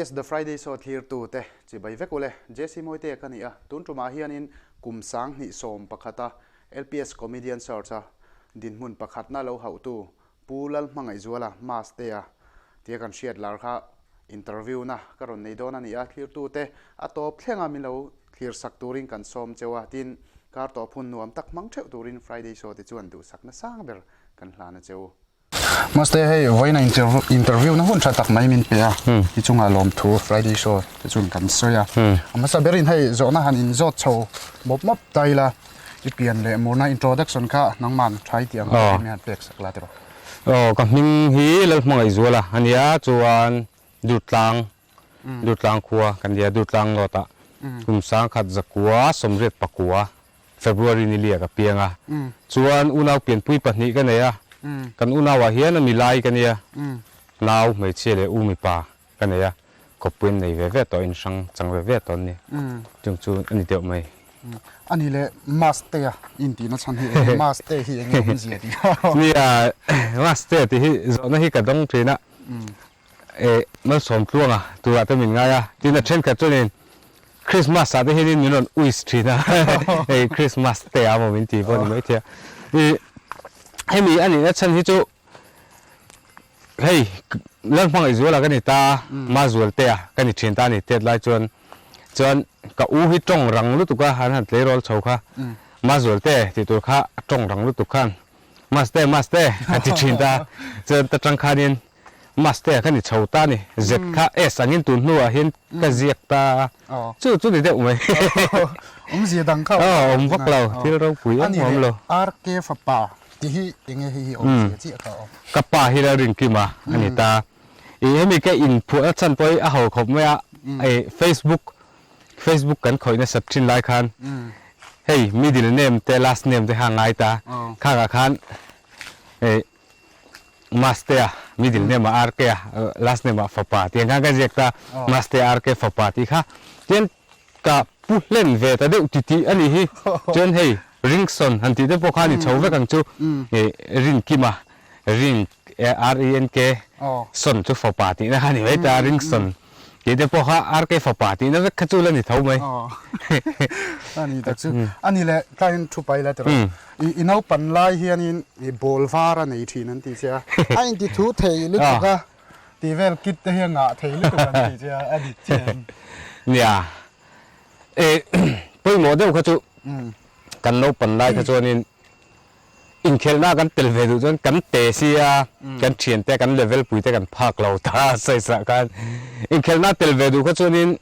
LPS The Friday Show thlirtu te chibai vek ule. JC Mawitea ka ni a, tun tumah hianin kum 2011 a LPS Comedian Search a dinhmun pakhatna lo hauhtu Pu Lalhmangaihzuala Mastea tia kan hriat lar kha interview na ka rawn nei dawn a ni a, thlirtu te a tawp thlenga min lo thlir sak turin kan sawm cheu a, tin kar tawp hun nuam tak hmang theuh turin Friday Show te chuan duhsakna sang ber kan hlan a cheu. Maste hei vawiina interview na hun tha tak mai min pe a, i chungah lawmthu Friday Show te chuan kan sawi a, a hmasa berin hei zawhna han inzawt chho mawp mawp ta ila. I pian leh murna introduction kha nangman tha i tih ang tih mi han pek sak la tiraw? Aw, ka hming hi Lalhmangaihzuala a nia, chuan Durtlang, Durtlang khua kan nia, Durtlang North ah kum sangkhat zakua sawmriat pakua February ni lia ka piang a, chuan unau pianpui pahnih ka nei a, kan unauah hian a milai ka nia, nau hmeichhia leh u mipa Ka nei a, kawppuiin nei ve ve tawh in hrang chang ve ve tawh an ni. Chung chu a ni deuh mai. A ni le, Maste a intihna chhan hi eng nge? Maste hi eng nge awmzia tih kha? Nia, Maste tih hi zawhna hi ka dawng thin a, e Malsawmtluanga turah te min ngai a, tin a thenkhat chuanin Christmas ah te hianin min rawn wish thin a, hei Christmas te a maw min ti pawh a ni maithei a. I hemi a nihna chhan hi chu Hei, Lalhmangaihzuala ka ni ta, Mazualtea ka ni thin ta a ni tet lai chuan, chuan ka u hi tawng rang lutuk a, an han tleirawl chho kha, Mazualte tih tur kha a tawng rang lutuk khan, Maste, Maste a ti thin ta, chuan ta tang khanin Mastea ka ni chho ta a ni, Z kha S angin tun hnuah hian ka ziak ta a, chu chu ni deuh mai. Awmzia dang kha awm vak lo, thil ropui em awm lo. RK fapa. Ti hi enge hei hi awm zia chiah kha awm. Ka pa hi Lalrinkim a a ni ta. I hemi ka inphuah na chhan pawh hi a ho khawp mai a, i Facebook Facebook kan khawih nasat thin lai khan hei middle name te last name te kha a ngai ta, khangah khan i Mastea middle name ah RK a last name ah fapa tih ang khan ka ziak ta, Mastea RK fapa tih kha tian Ka pu hlen ve ta deuh titih a nih hi. Chuan hei Ringson han tih te pawh khan i chho vek ang chu. Rinkima, Ring, R-E-N-K, Son chu fapa tihna kha a ni mai ta, Ringson tih te pawh kha RK fapa tihna vek kha chu la ni tho mai. A ni tak chu. A ni leh tlaiin thu pai la tiraw. I naupan lai hianin i ball var a nei thin an ti che a. A inti thu thei lutuk a. Tih vel kit te hi a ngah thei lutuk an tih che a, a dik chiah em? Nia, e pawimawh deuh kha chu kan naupan lai kha chuanin inkhelhna kan tel ve duh chuan kan te sia, kan thiante kan level pui te kan phak lo ta sawisah khan inkhelhna tel ve duh kha chuanin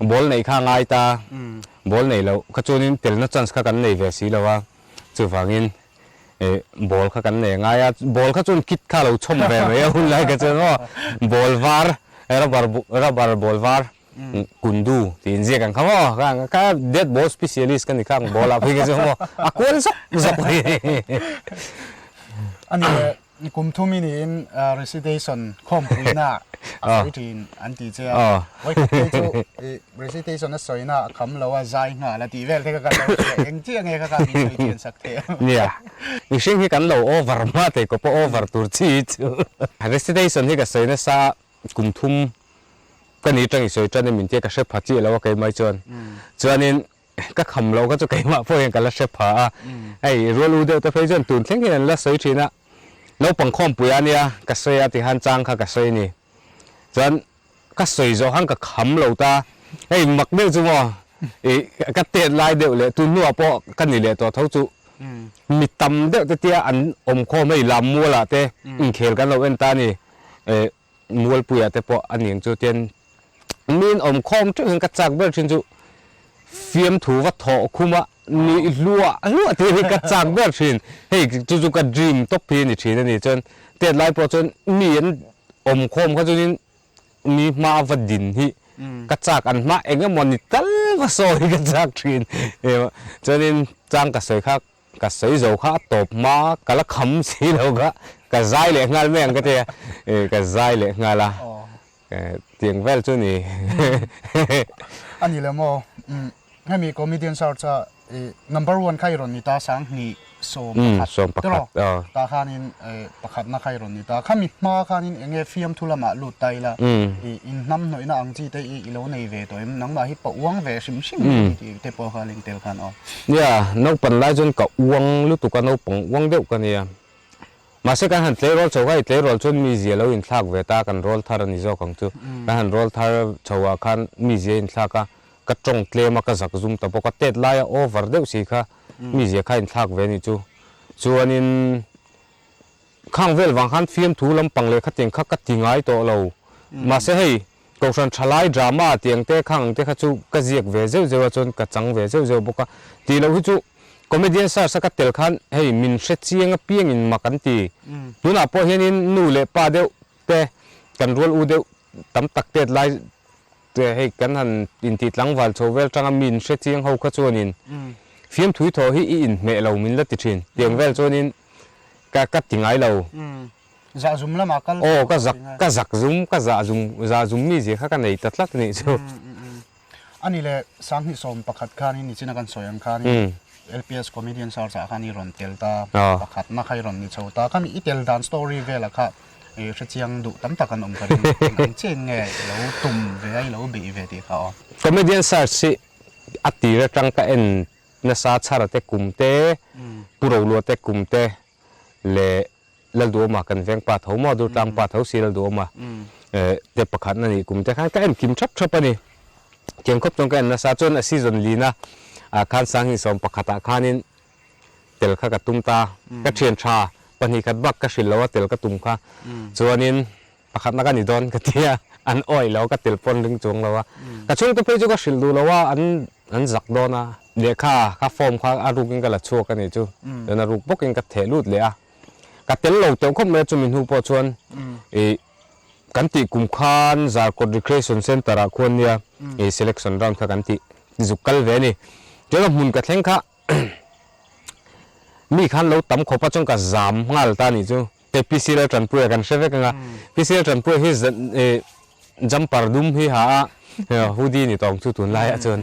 ball neih kha a ngai ta, ball neih loh kha chuanin telna chance kha kan nei ve si lo a, chuvangin ball kha kan nei ngai a, ball kha chuan kit kha a lo chhawm ve mai a hun lai kha chuan aw ball var rubber rubber ball var kundu tih inziak ang kha maw kha kha dead ball specialist ka ni kha ang ball ah phei kha chuan maw a kual zawk zawk mai. A ni leh Kum thum i niin recitation khawmpuina a sawi thin an ti che a, vawikhat phei chu i recitation a sawina a kham lo a, zai nghal a tih vel te kha kan lo hria, eng chiah nge kha kha min sawi chian sak thei ang. Nia, mihring hi kan lo over hma thei kawp a, over tur chi hi chu. Recitation hi ka sawi nasa kum thum ka ni tang i sawi tan em intia ka hre pha chiah lo a keimah chuan, chuanin Ka kham loh kha chu keimah pawh hian ka la hre pha a, hei rual u deuh te phei chuan tun thleng hian an la sawi thin a, naupang khawmpui a nia ka sawi a tihan chang kha ka sawi a ni. Chuan ka sawi zawh khan ka kham lo ta, hei mak deuh chu maw ih ka tet lai deuh leh tun hnuah pawh ka ni leh tawh tho chu mi tam deuh te tia an awm khawm hei lam mualah te inkhel kan lo en ta a ni, eh Mualpuia te pawh a ning chu tian min awm khawm teuh hian ka chak ber thin chu fiamthu va thawh khum a nuih hluah hluah tih hi ka chak ber thin. Hei chu chu ka dream tawp hi a ni thin a ni. Chuan tet lai pawh chuan mi an awm khawm kha chuanin mi hma va din hi ka chak an hma eng emaw ni tal va sawi hi ka chak thin. Chuanin chang ka sawi kha Ka sawi zo kha a tawp hma ka la kham si lo kha ka zai leh nghal mai ang ka ti a, ka zai leh nghal a, tiang vel chu ni. A ni le maw, hemi comedian search a number one kha i rawn ni ta 2025. Sawm pakhat tiraw? Tah khanin pakhatna kha i rawn ni ta. Khami hma khanin eng nge fiamthu lamah lut ta ila i inhnamhnawihna ang chi te i i lo nei ve tawh em? Nangmah hi pa uang ve hrim hrim i tih te pawh kha a leng tel khan aw. Nia, naupan lai chuan ka uang lutuk a, naupang uang deuh ka nia. Mahse kan han tleirawl chho kha i tleirawl chuan mizia lo inthlak ve ta, kan rawl thar a ni zawk ang chu. Kan han rawl thar chho ah khan mizia inthlak a, ka tawng tlem a, ka zak zum ta bawk a, tet laia over deuh si kha mizia kha inthlak ve a nih chu. Chuanin khang vel vang khan fiamthu lampang leh khatiang kha ka ti ngai tawh lo. Mahse hei Kohhran thalai drama tiang te khang ang te kha chu ka ziak ve zeuh zeuh a chuan ka chang ve zeuh zeuh bawk a. Tih loh hi chu comedian search a ka tel khan hei min hre chiang apiang in mak an ti. Tunah pawh hianin nu leh pa deuh te kan rual u deuh tam tak tet lai te hei kan han intih tlangval chho vel tanga min hre chiang ho kha chuanin fiamthui thaw hi i inhmeh lo min la ti thin. Tiang vel chuanin ka ka ti ngai lo. Zah zum lamah kal Aw ka zak ka zak zum ka zah zum zah zum mi zia kha ka nei ta tlat a nih chu. Ani leh 2011 khanin nichina kan sawi ang khanin LPS Comedian Search ah khan i rawn tel ta pakhatna kha i rawn ni chho ta khami i tel dan story velah kha i hrechiang duh tam tak an awm ka ring eng ang chiah in nge i lo tum ve a i lo beih ve tih kha aw. Comedian Search hi a tir atang ka en nasa chhara te kum te Pu Rolua te kum te leh Lalduhawma kan veng pa tho maw Durtlang pa tho si Lalduhawma te pakhat na nih kum te khan ka en kim thap thap a ni. Tiang khawp chuan ka en nasa chuan a season lina ah khan 2011 ah khanin tel kha ka tum ta. Ka thian tha pahnih khat bak ka hrilh lo a tel ka tum kha chuanin pakhatna ka ni dawn ka ti a, an awih lo ka tel pawn ring chuang lo a. Ka chhungte phei chu ka hrilh duh lo a an an zak dawn a. Lehkha kha form kha a rukin ka la chhuak a nih chu chuan a ruk bawkin ka theh lut leh a. Ka tel lo teuh khawp mai a chumi hnu pawh chuan ih kan tih kum khan Zarkawt Recreation Centre ah khuan nia ih selection round kha kan tih zuk kal ve a ni. Chuan a hmun ka thleng kha mi khan lo tam khawp a chuan ka zam nghal ta a nih chu. Hei PC Laltanpuia kan hre vek ang a, PC Laltanpuia hi ih jumper dum hi ha a, hoodie ni tawng chu tunlaiah chuan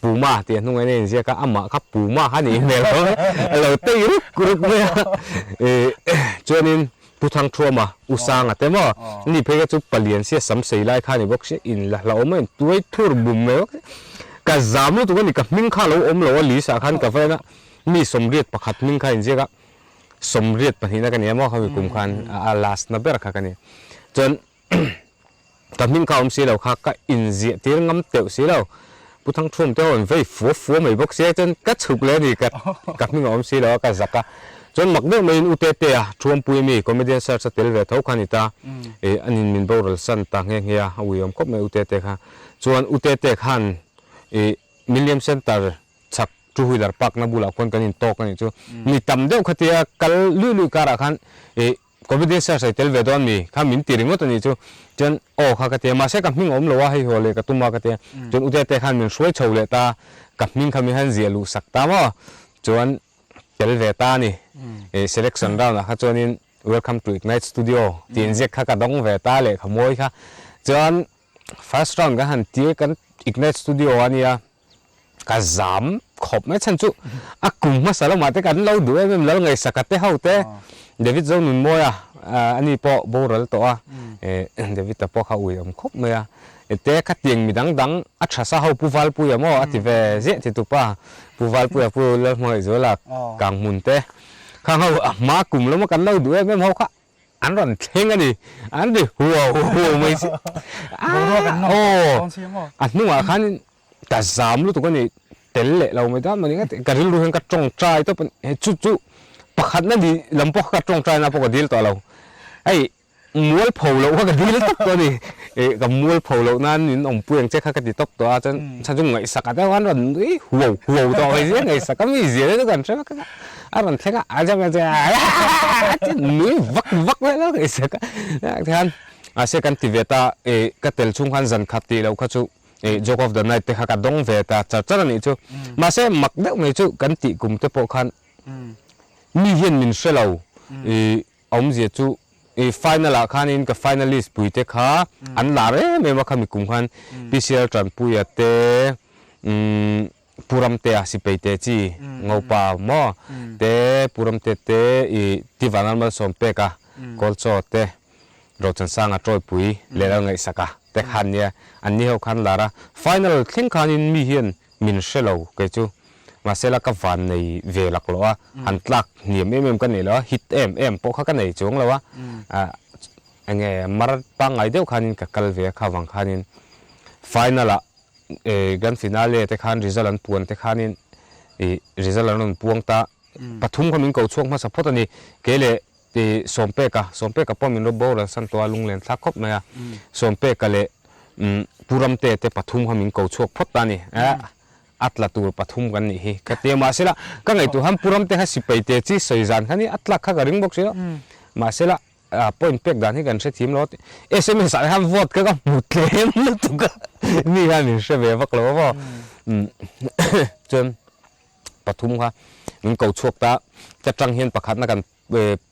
Puma tih a hnungah hian a inziak a, amah kha Puma kha nih hmel tawh a lo tei ruk ruk mai a, ih chuanin Pu Thangthuama U Sanga te maw ni phei kha chu palian sia sam sei lai kha a ni bawk sia in la hlauhawm a intuai thur bum mai bawk sia, ka zam lutuk a ni ka hming kha a lo awm lo a list ah khan ka va en a, mi 81 hming kha a inziak a. 82 na ka ni a maw khami kum khan a last na ber kha ka ni. Chuan ka hming kha awm si lo kha ka inziah tir ngam teuh si lo. Pu Thangthum te ho an vei fua fua mai bawk sia chuan ka chhuk leh a ni ka ka hming a awm si lo a ka zak a. Chuan mak deuh maiin U Tete a Thuampui mi comedian search a tel ve tho kha a ni ta. Ih anin min boral san ta nghe nghe a, a uiawm khawp mai U Tete kha. Chuan U Tete khan ih Milliam Centre chhak two wheeler park na bulah khuan kan intawk a nih chu. Mi tam deuh khatia kal luih luih karah khan ih comedian search a i tel ve dawn mi kha min ti ringawt a nih chu. Chuan aw kha ka ti a, mahse ka hming a awm lo a hei haw leh ka tum a ka ti a. Chuan u Tete khan min hruai chho leh ta, ka hming kha min han ziah luh sak ta maw. Chuan tel ve ta a ni. Ih selection round ah kha chuanin welcome to ignite studio tih inziak kha ka dawng ve ta lehkha mawi kha. Chuan first round kan han tir kan ignite studio a nia. Ka zam khawp mai chhan chu a kum hmasa lamah te kan lo duh em em lal ngaihsaka te ho te David Zonunmawia ani pawh boral tawh a David ta pawh kha ui awm khawp mai a te khatiang mi dang dang a tha sa ho Pu Valpuia maw a ti ve ziah ti tupa Pu Valpuia Pu Lalhmangaihzuala Kanghmun te khang ho a hma kum lama kan lo duh em em ho kha An rawn thleng a ni. An ri huau huau mai si. Aw, a hnungah khan ka zam lutuk a ni. Tel leh lo mai ta mani ka rilru hian ka tawngtai tawp a ni. Chu chu pakhatna ni lam pawh kha ka tawngtaina pawh ka dil tawh lo. Hei mual pho loh kha ka dil tawp tawh a ni. Ka mual pho loh nan min awmpui ang che kha ka ti tawp tawh a. Chuan chhan chu ngaihsak a deuh a, an rawn nui huau huau tawh mai sia. Ngaihsak a mi zia te chu kan hre vek a. A rawn thleng a, a jam a a nui vak vak mai lo ka sak a tikhan mahse kan ti ve ta ih ka tel chhung khan zan khat tih loh kha chu ih joke of the night te kha ka dawng ve ta char char a nih chu mahse mak deuh mai chu kan tih kum te pawh khan mi hian min hre lo ih a awmzia chu ih final ah khanin ka finalist pui te kha an lar em em a khami kum khan P C L Tanpuia te umm. Pu Ramtea sipai te chi Ngopa maw te Pu Ramtea te i Tivanal Malsawm peka Kawlchaw te Rochansanga Tawipui leh Lalngaihsaka te khan nia an ni ho khan lar a final thleng khanin mi hian min hre lo kei chu mahsela ka van nei ve laklawh a han tlak hniam em em ka nei lo a hit em em pawh kha ka nei chuang lo a enge mar pangngai deuh khanin ka kal ve a kha vang khanin final ah grand finale te khan result an puan te khanin ih result an rawn puang ta pathum kha min ko chhuak hmasa phawt a ni kei leh ih Sawmpeka Sawmpeka pawh min rawp boral san tawh a lunglen thlak khawp mai a Sawmpeka leh Pu Ramte te pathum kha min ko chhuak phawt ta a ni a tla tur pathum kan nih hi ka ti a mahsela ka ngaihtuah khan Pu Ramte kha sipai te chi sawi zan kha ni a tlak kha ka ring bawk si a mahsela A point pek dan hi kan hre thiam lo a ti. Sms ah hian vote kha ka hmu tlem lutuk a, mi khan min hre ve vak lo a Chuan pathum kha min ko chhuak ta, ka tang hian pakhatna kan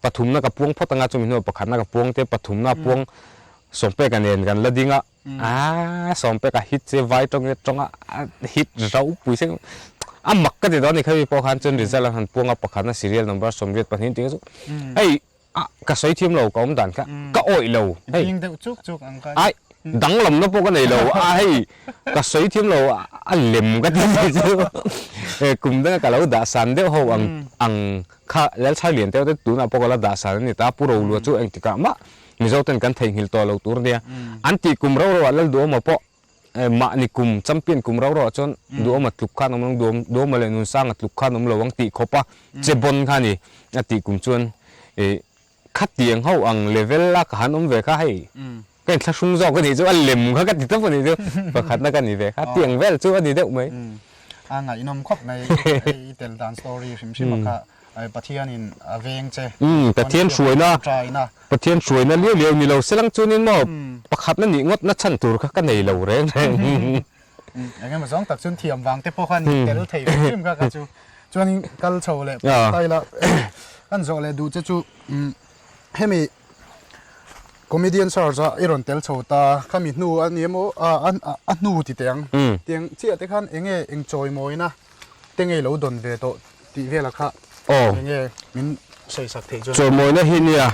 pathumna ka puang phawt anga chumi hnuah pakhatna ka puang te pathumna a puang Sawmpeka nen kan la ding a, aaa Sawmpeka hit che vai tawng e tawng a hit ropui seng a mak ka ti dawn a ni khami pawh khan chuan result an han puang a pakhatna serial number 82 tih kha chu hei A, ka sawi thiam lo, ka awm dan kha ka awih lo. Hei. Ding deuh chuk chuk ang kha. Ai, danglamna pawh ka nei lo. A hei, ka sawi thiam lo, a lem ka ti ve chu. Kum danga ka lo dah san deuh ho ang ang kha Lalchhar lian deuh te tunah pawh ka la dah san a ni ta. Pu Rolua chu engtikah mah Mizo ten kan theihnghilh tawh lo tur nia. An tih kum rau rauah Lalduhawma pawh Mahni kum champion kum rau rauah chuan Duhawma tluk khan awm lo ang, Duhawma leh Nunsanga tluk khan awm lo ang tih khawpa che bawn kha a ni. A tih kum chuan khatiang ho ang level a ka han awm ve kha hei ka inthlahrung zawk a nih chu a lem kha ka ti tawp a nih chu pakhatna ka ni ve kha tiang vel chu a ni deuh mai. A ngaihnawm khawp mai i tel dan story hrim hrim a kha Pathianin a veng che. Pathian hruaina Pathian hruaina liau liau ni lo selang chuanin maw pakhatna nih ngawtna chhan tur kha ka nei lo reng reng. Eng emaw zawng tak chuan thiam vang te pawh khan i tel thei ve hrim kha kha chu. Chuanin kal chho leh tai la kan zawh leh duh che chu hemi comedian search a i rawn tel chho ta khami hnu a ni emaw a hnu ti teh ang tiang chiah te khan eng nge eng chawimawina te ngei lo dawn ve tawh tih vela kha eng nge min sawi sak theih chuan. Chawlmawina hi nia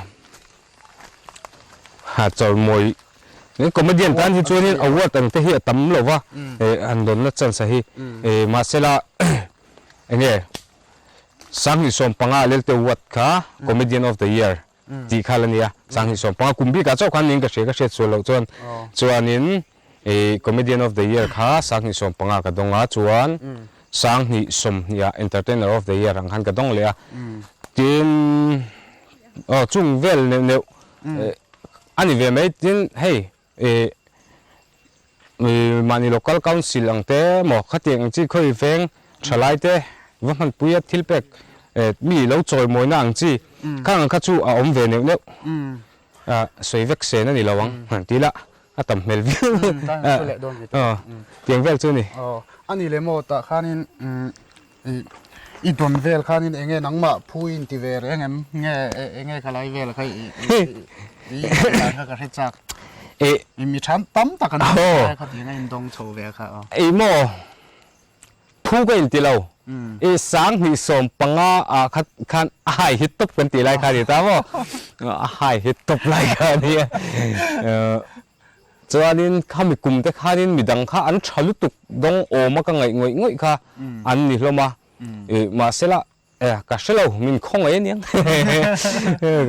ha chawlmawi comedian tan hi chuanin award ang te hi a tam lo va han dawnna chance a hi mahsela eng nge 2015 Lelte Award kha comedian of the year tih kha la nia 2015 kum bikah chauh khan niin ka hria ka hriat sual loh chuan chuanin Ih Comedian of the Year kha 2015 ka dawng a, chuan 2020 ah Entertainer of the Year ang khan ka dawng leh a. Tin aw chung vel neuh neuh a ni ve mai. Tin hei ih mahni Local Council ang te maw khatiang ang chi khawi veng thalai te va hmanpui a thil pek mi lo chawimawina ang chi khang ang kha chu a awm ve neuh neuh. Sawi vek sen a ni lo ang han ti la. A tam hmel viau. Tiang vel chu a ni. A ni leh maw tah khanin i dawn vel khanin eng nge nangmah phu i inti ve reng em? Nge eng nge khalai vel kha i dan kha ka hre chak. Mi than tam tak an awm ve khatiang a indawng chho ve kha. Ei maw Phu ka inti lo. I 2015 ah kha khan a hai hit tawp kan tih lai kha a ni ta maw? A hai hit tawp lai kha a nia. Chuanin khami kum te khanin midang kha an tha lutuk dawng awma ka ngaih ngawih ngawih kha an ni hlawm a. Mahsela E, ka hre lo, min khawngaih a niang.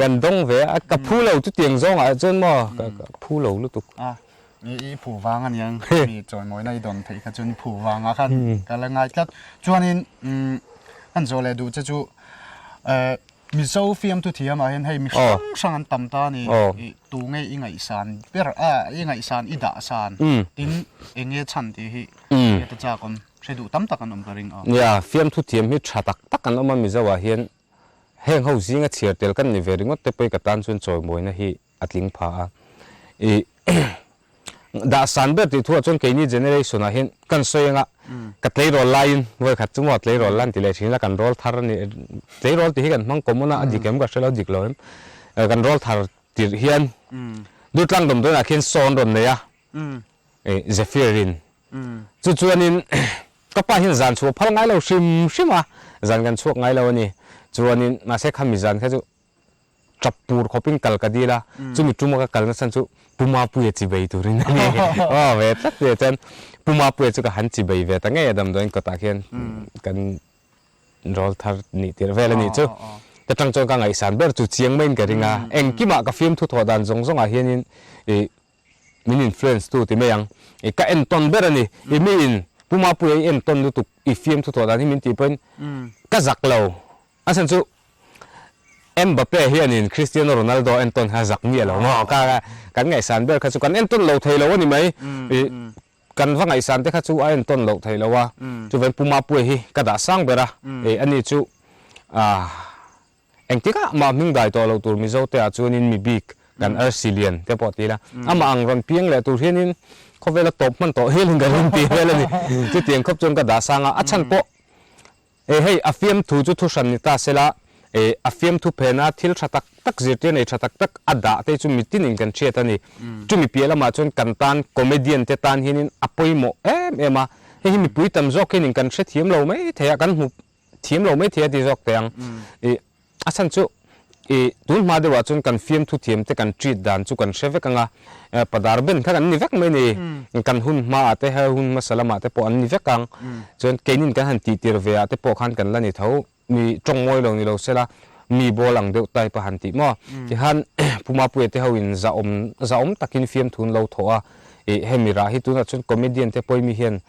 Kan dawng ve a, ka phu lo chutiang zawngah chuan maw, ka phu lo lutuk. A, i phu vang a niang, mi chawimawina i dawn theih kha chuan i phu vangah khan ka la ngai tlat. Chuanin kan zawh leh duh che chu Mizo fiamthu thiamah hian hei mi hrang hrang an tam ta a ni, tu nge i ngaihsan ber a, i ngaihsan i dahsan tin eng nge chhan tih hi hriat a chak awm. Hre duh tam tak an awm ka ring a. Nia, fiamthu thiam hi tha tak tak an awm a Mizo ah hian heng ho zinga chhiar tel kan ni ve ringawt te pawh ka tan chuan chawimawina hi a tling pha a. I dah san ber tih thuah chuan keini generation ah hian kan sawi anga ka tleirawl laiin vawi khat chu maw tleirawl lan ti leh thin ila kan rawl thar a ni tleirawl tih hi kan hmang common a a dik em ka hre lo dik lo em kan rawl thar tirh hian Durtlang dawmdawiinah khian sawn rawn nei a Zephyr in chu chuanin. Ka pa hian zan chhuah phal ngai lo hrim hrim a, zan kan chhuak ngai lo a ni. Chuanin mahse khami zan kha chu tap pur khawpin kal ka dil a, chumi tuma ka kalna chhan chu Pu Mapuia chibei turin a ni. Aw ve tlat ve chuan Pu Mapuia chu ka han chibei ve ta ngei a damdawiin kawtah khian kan rawl thar nih tirh vel a nih chu. Ta tang chuan ka ngaihsan ber chu chiang maiin ka ring a, engkimah ka fiamthu thawh dan zawng zawngah hianin ih min influence tu ti mai ang. I ka entawn ber a ni. I mi in Pu Mapuia i entawn lutuk i fiamthu thawh dan hi min tih pawhin ka zak lo. A chhan chu Mbappe hianin Cristiano Ronaldo entawn kha zak miah lo maw? Ka kan ngaihsan ber kha chu kan entawn lo thei lo a ni mai. I kan va ngaihsan te kha chu a entawn loh thei lo a. Chuvangin Pu Mapuia hi ka dah sang ber a. I ani chu ah Engtikah mah hming dai tawh loh tur Mizo te ah chuanin mi bik kan arsi lian te pawh ti ila, amah ang rawn piang leh tur hianin khawvela tawp hman tawh hialin ka ring tih vel a ni. Chutiang khawp chuan ka dah sang a, a chhan pawh e hei a fiamthu chu thuhran ni ta sela e a fiamthu phena thil tha tak tak zirtir nei tha tak tak a dah te chu mitinin kan hriat a ni. Chumi piah lamah chuan kan tan comedian te tan hianin a pawimawh em em a, hei hi mipui tam zawk hianin kan hrethiam lo mai thei a, kan hmu Thiam lo mai thei a ti zawk teh ang. I a chhan chu i tun hma deuhah chuan kan fiamthu thiam te kan treat dan chu kan hre vek ang a, padar ben kha kan ni vek mai ni. Kan hun hmaah te he hun hmasa lamah te pawh an ni vek ang. Chuan keinin kan han tihtir ve ah te pawh khan kan la ni tho. Mi tawng mawi lo ni lo sela mi bawl ang deuh type a han tih maw. Tihan Pu Mapuia te ho in zahawm zahawm takin fiamthu an lo thawh a. I hemi rah hi tunah chuan comedian te pawh mi hian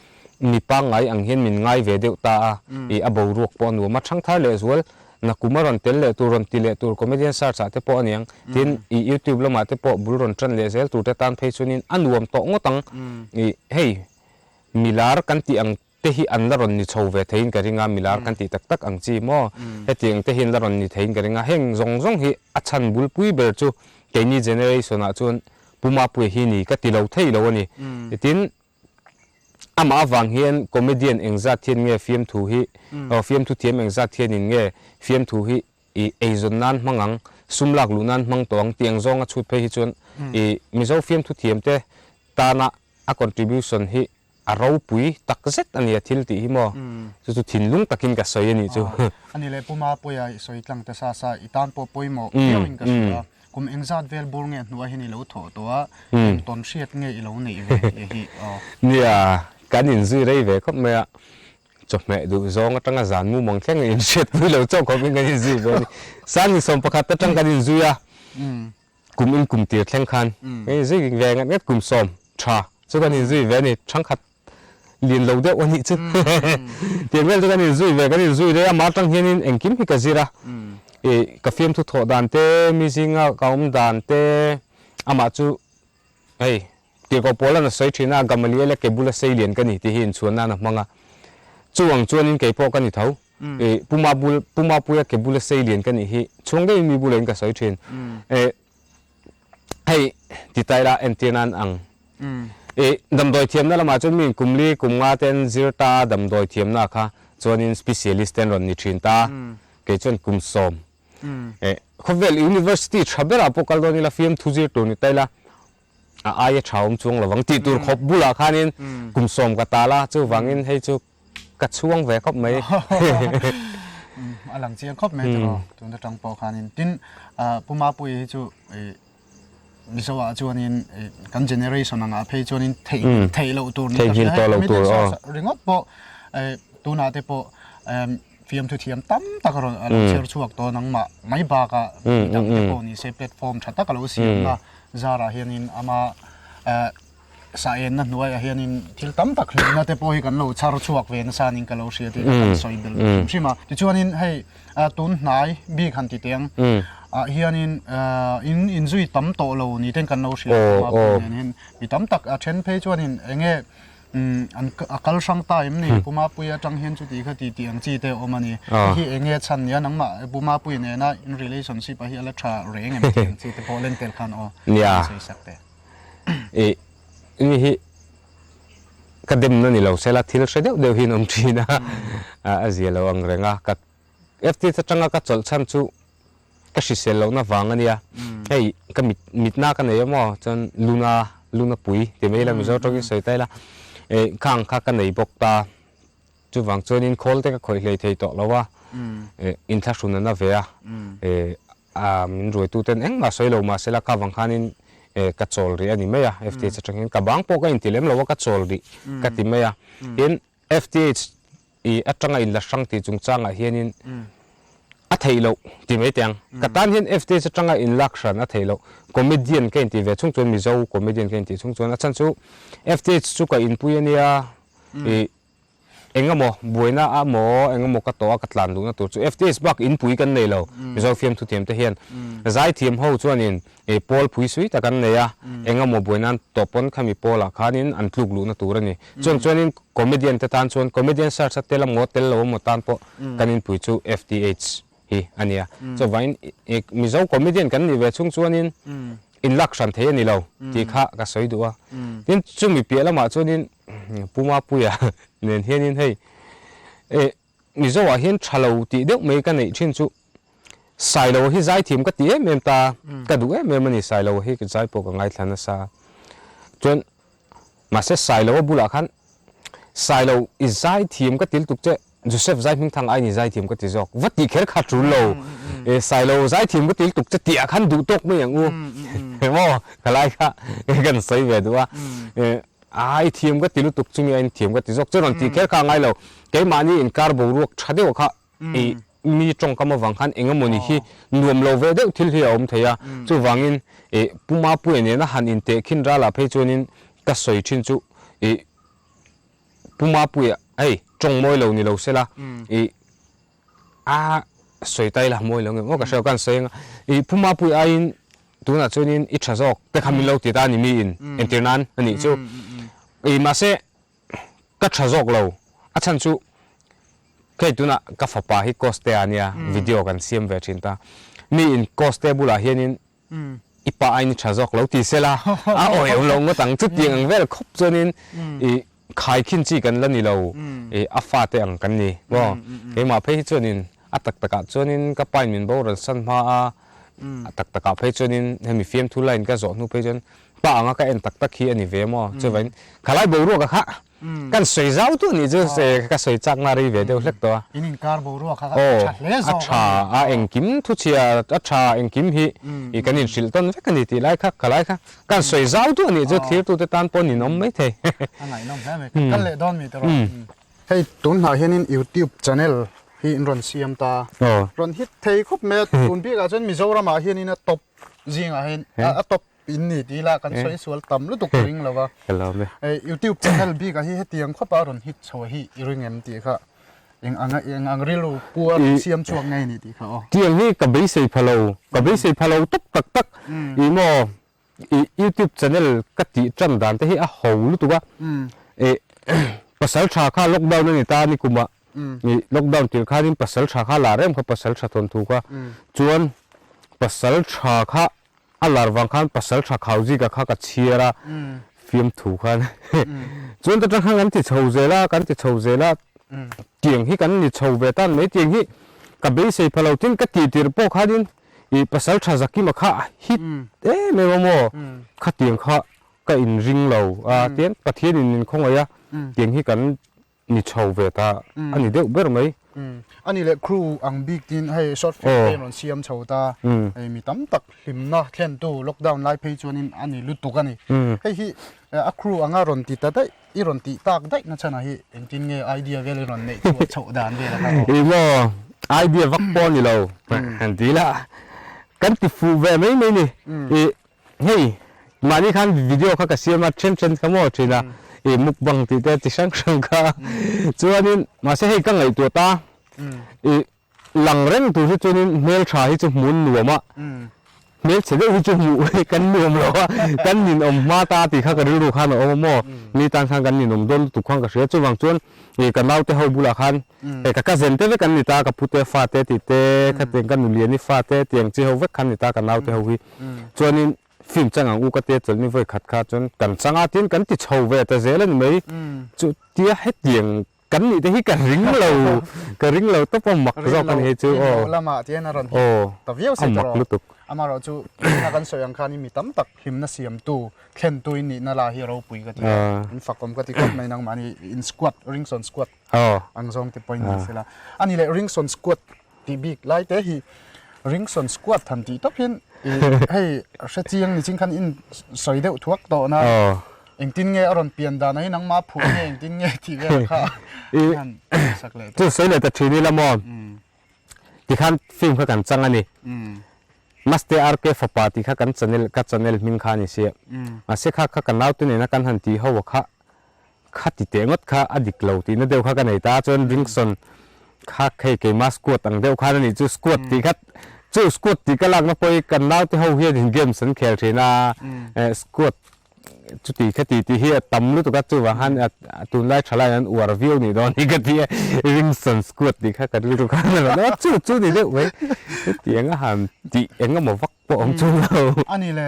Mi pangngai ang hian min ngai ve deuh ta a, i a boruak pawh a nuam a, thangthar leh zual nakum a rawn tel leh tur, rawn ti leh tur comedian search ah te pawh a niang, tin i youtube lamah te pawh bul rawn tan leh zel tur te tan phei chuanin a nuam tawh ngawt ang, i hei milar kan tih ang te hi an la rawn ni chho ve theiin ka ring a, milar kan tih tak tak ang chi maw, hetiang te hi an la rawn ni theiin ka ring a, heng zawng zawng hi a chhan bulpui ber chu keini generation ah chuan Pu Mapuia hi ni ka ti lo thei lo a ni, tin. Amah avang hian comedian engzat hian nge fiamthu hi aw fiamthu thiam engzat hianin nge fiamthu hi i eizawn nan hmang ang, sum lak luh nan hmang tawh ang tih ang zawnga chhut phei hi chuan i Mizo fiamthu thiamte tana a contribution hi a ropui tak zet a nia thil tih hi maw chu chu thinlung takin ka sawi a nih chu. A ni leh Puma Puia i sawi tlang ta sa sa i tan pawh pawimawh viauin ka hria. Kum engzat vel bur nge hnuai hian i lo thawh tawh a, eng tawn hriat nge i lo neih ve tih hi aw. Nia, kan inzui rei ve khawp mai a, chawhmeh duh zawng atanga zan mumang thleng in hriatpui lo chauh khawpin kan inzui ve a ni. Sangni 11 atang kan inzui a, kum in kum tir thleng khan kan inzui ve ngat ngat kum sawm tha chu kan inzui ve a ni, thangkhat lian lo deuh a nih chu. Tiang vel chu kan inzui ve, kan inzui rei a, mah atang hianin engkim hi ka zir a, ih ka fiamthu thawh dan te, mi zinga ka awm dan te, amah chu hei tirhkoh pawl an a sawi thin a, Gamaliel-a ke bula sei lian ka ni tih hi inchhuan nan a hmang a, chu ang chuanin kei pawh ka ni tho, ih Puma bul Puma puia ke bula sei lian ka nih hi chhuang deuhin mi bula in ka sawi thin, eh. Hei ti ta ila entir nan ang. I damdawi thiamna lamah chuan mi kum li kum nga te an zir ta a, damdawi thiamna kha chuanin specialist te an rawn ni thin ta. Kei chuan kum sawm. Khawvel university tha berah pawh kal dawn ila fiamthu zir tur ni ta ila a aia tha awm chuang lovang tih tur khawp bulah khanin kum sawm ka tal a, chuvangin hei chu ka chhuang ve khawp mai. A lang chiang khawp mai tiraw tun atang pawh khanin. Tin, Pu Mapuii hi chu Mizo ah chuanin kan generation angah phei chuanin theih theih loh tur ni ka hria. Theih loh tur aw. Ringawt pawh tunah te pawh fiamthu thiam tam tak a rawn a lo chher chhuak tawh nangmah mai bakah midang te pawh ni se platform tha tak a lo siamna zarah hianin ama Sa enna hnuaiah hianin thil tam tak hlimna te pawh hi kan lo chhar chhuak ve nasa ning ka lo hria tih kan sawi belh hrim hrim a. Tichuanin hei tun hnai bik han ti teh ang ah hianin in inzui tam tawh lo ni ten kan lo hria a Pumapui nen hian mi tam tak a then phei chuanin enge an a kal hrang ta em ni Pumapui atang hian chuti kha ti tih ang chi te a awm a ni. Hei hi enge chhan nia nangmah Pumapui nena in relationship ah hi a la tha reng em tih ang chi te pawh len tel khan aw sawi sak teh. Ih ni hi ka demna ni lo sela thil hre deuh deuh hian awm thin a, a zia lo ang reng a, ka FT atanga ka chawlh chhan chu ka hrisel lohna vang a nia, hei ka mit mitna ka nei a maw chuan luna luna pui ti mai ila Mizo tawngin sawi ta ila, ih khang kha ka nei bawk ta. Chuvang chuanin khawl te ka khawih hlei thei tawh lo a, inthlahrun a na ve a, a min ruaituten engmah sawi lo mahse la kha vang khanin ka chawl rih a ni mai a, FTH atang hian ka bang pawh ka inti lem lo a ka chawl rih ka ti mai a. Tin, FTH i atanga inla hrang tih chungchangah hianin a theih loh ti mai teh ang. Ka tan hian FTH atanga inlak hran a theih loh. Comedian ka intih ve chhung chuan Mizo comedian ka intih chhung chuan a chhan chu FTH chu ka inpui a nia i Eng emaw buaina a maw eng emaw ka tawh a ka tlan duhna tur chu FTS bak inpui kan nei lo Mizo fiamthu thiam te hian zaithiam ho chuanin ih pawl phui sui tak an nei a eng emaw buaina an tawh pawn khami pawlah khanin an tluk luhna tur a ni chuang chuanin comedian te tan chuan comedian search a tel emaw tel lo emaw tan pawh kan inpui chu FTH hi a nia. Chuvangin Mizo comedian kan nih ve chhung chuanin inlak hran thei a ni lo tih kha ka sawi duh a. Tin, chumi piah lamah chuanin Pu Mapuia nen hianin hei Mizoah hian tha lo tih deuh mai ka neih thin chu Sailo hi zaithiam ka ti em em ta, ka duh em em a ni Sailo hi zai pawh ka ngaithla nasa. Chuan Mahse Sailoa bulah khan Sailo i zaithiam ka til tuk che, Joseph Zaihmingthang aiin i zaithiam ka ti zawk, va tih kher kha tul lo, e Sailo zaithiam ka til tuk che tih ah khan duh tawk mai ang u, maw ka lai kha kan sawi ve duh a, e a i thiam ka ti lutuk chumi aiin thiam ka ti zawk che rawn tih kher kha a ngai lo, keimahni inkar boruak tha deuh kha I mi tawngkam avang khan eng emawni hi nuam lo ve deuh thil hi a awm thei a, chuvangin i Pu Mapuia nena han intehkhin ralah phei chuanin ka sawi thin chu i Pu Mapuia hei tawng mawi lo ni lo sela i a sawi ta ila mawi lo ngem aw ka hre lo ka han sawi anga i Pu Mapuia aiin tunah chuanin i tha zawk te kha min lo ti ta a ni miin entir nan a nih chu i mahse Ka tha zawk lo. A chhan chu hei tunah ka fapa hi Koste a nia, video kan siam ve thin ta. Mi in Koste bulah hianin i pa aiin i tha zawk lo ti sela a awih awm lo ngawt ang. Chutiang ang vel khawp chuanin i khaikhin chi kan la ni lo, i a fate ang kan ni maw. Keimah phei hi chuanin a tak takah chuanin ka pain min boral san hma a, a tak takah phei chuanin hemi fiamthu line ka zawh hnu phei chuan Pa anga ka en tak tak hi a ni ve maw? Chuvain khalai boruak a kha kan sawi zau tu anih chu ka sawi chak na rei ve deuh hlek tawh a. In inkar boruak kha a tha hle zawk a ni. A tha a engkim thuchhia a tha engkim hi i kan inhrilh tawn vek a ni tih lai kha khalai kha kan sawi zau tu anih chu thlirtute tan pawh ninawm mai thei. A ngaihnawm hle mai. Kan kal leh dawn mi tawh rawh. Hei tunhnah hianin YouTube channel hi in rawn siam ta. Rawn hit thei khawp mai a tun bikah chuan Mizoramah hianin a top zingah hian a top in ni tih ila kan sawi sual tam lutuk ka ring lo va. YouTube channel bikah hi hetiang khawpa a rawn hit chho hi i ring em tih kha eng anga eng ang rilru pu a rawn siam chhuak ngei ni tih kha aw. Tiang hi ka beisei pha lo, ka beisei pha lo tawp tak tak i maw i YouTube channel ka tih tan dan te hi a ho lutuk a, i pasal tha kha lockdown a ni ta ni kumah i lockdown tir khanin pasal tha kha lar em kha pasal tha thawnthu kha chuan pasal tha kha A lar vang khan pasal tha khau zika kha ka chhiar a, fiamthu khan chuan ta tang khan kan ti chho zel a, kan ti chho zel a, tiang hi kan ni chho ve tan mai tiang hi ka beisei pha lo tin ka tih tir pawh khanin ih pasal tha Zakima kha a hit em em a maw khatiang kha ka inring lo a tiang Pathianin min khawngaih a tiang hi kan ni chho ve ta a ni deuh ber mai. A ni leh crew ang bik tin hei short film te rawn siam chho ta hei mi tam tak hlimna thlentu lockdown lai phei chuanin a ni lutuk a ni. Hei hi a crew anga rawn ti ta daih i rawn tih tak daih na chhanah hi engtin nge idea vel i rawn neih chhuah chhoh dan vel a kha aw. Ih maw idea vak pawh a ni lo han ti ila kan ti fuh ve mai mai ni. Ih Hei, mahni khan video kha ka siam a, then then kha maw thin a, i mukbang tih te chi hrang hrang kha. Chuanin, mahse hei ka ngaihtuah ta, i lang reng tur hi chuanin hmeltha hi chu hmun nuam a, hmelchhe deuh hi chu hmuh kan nuam lo a, kan ninawm hma ta tih kha ka rilru khan a awm a maw, mi tan khan kan ninawm dawn lutuk khan ka hria. Chuvang chuan i ka naute ho bulah khan hei ka cousin te vek an ni ta, ka pute fate tih te, khatiang ka nuliani fate tiang chi ho vek khan ni ta ka naute ho hi. Chuanin film chang ang u ka tia chawlh ni vawi khat kha chuan kan chang a tin kan ti chho ve ta zel a ni mai. Chu tia hetiang kan nih te hi ka ring lo ka ring lo tawp a mak zawk a ni hei chu aw. Lamah tihian a rawn hit ta viau se tawh rawh. Amaherawhchu tuna kan sawi ang khan mi tam tak hlimna siamtu thlentu in nihna lah hi ropui ka ti a, in fakawm ka ti khawp mai nangmahni in squad Ringson squad ang zawng te pawhin ni sela. A ni leh Ringson squad tih bik lai te hi Ringson squad han tih tawp hian hei hre chiang ni ching khan in sawi deuh thuak tawh na engtin nge a rawn pian dan a hi nangmah phuh nge engtin nge tih vel kha han sak leh chu sawi leh ta thin ila maw tikhan film kha kan chang a ni Maste RK fapa tih kha kan channel ka channel hming kha a ni sia mahse kha kha ka naute nena kan han tih ho a kha Kha ti teh ngawt kha a dik lo tihna deuh kha ka nei ta a, chuan Ringson kha hei keima squad ang deuh khan a nih chu, squad tih kha chu squad tih ka lakna pawh hi kan naute ho hian in games an khel thin a, eh squad chuti kha ti tih hi a tam lutuk a, chuvang khan a tunlai thalai an uar viau nih dawn hi ka ti a, Ringson squad tih kha ka rilru khan a rawn a, chu chu ni deuh mai, hetiang a han tih engemaw vak pawh awm chung lo. A ni le.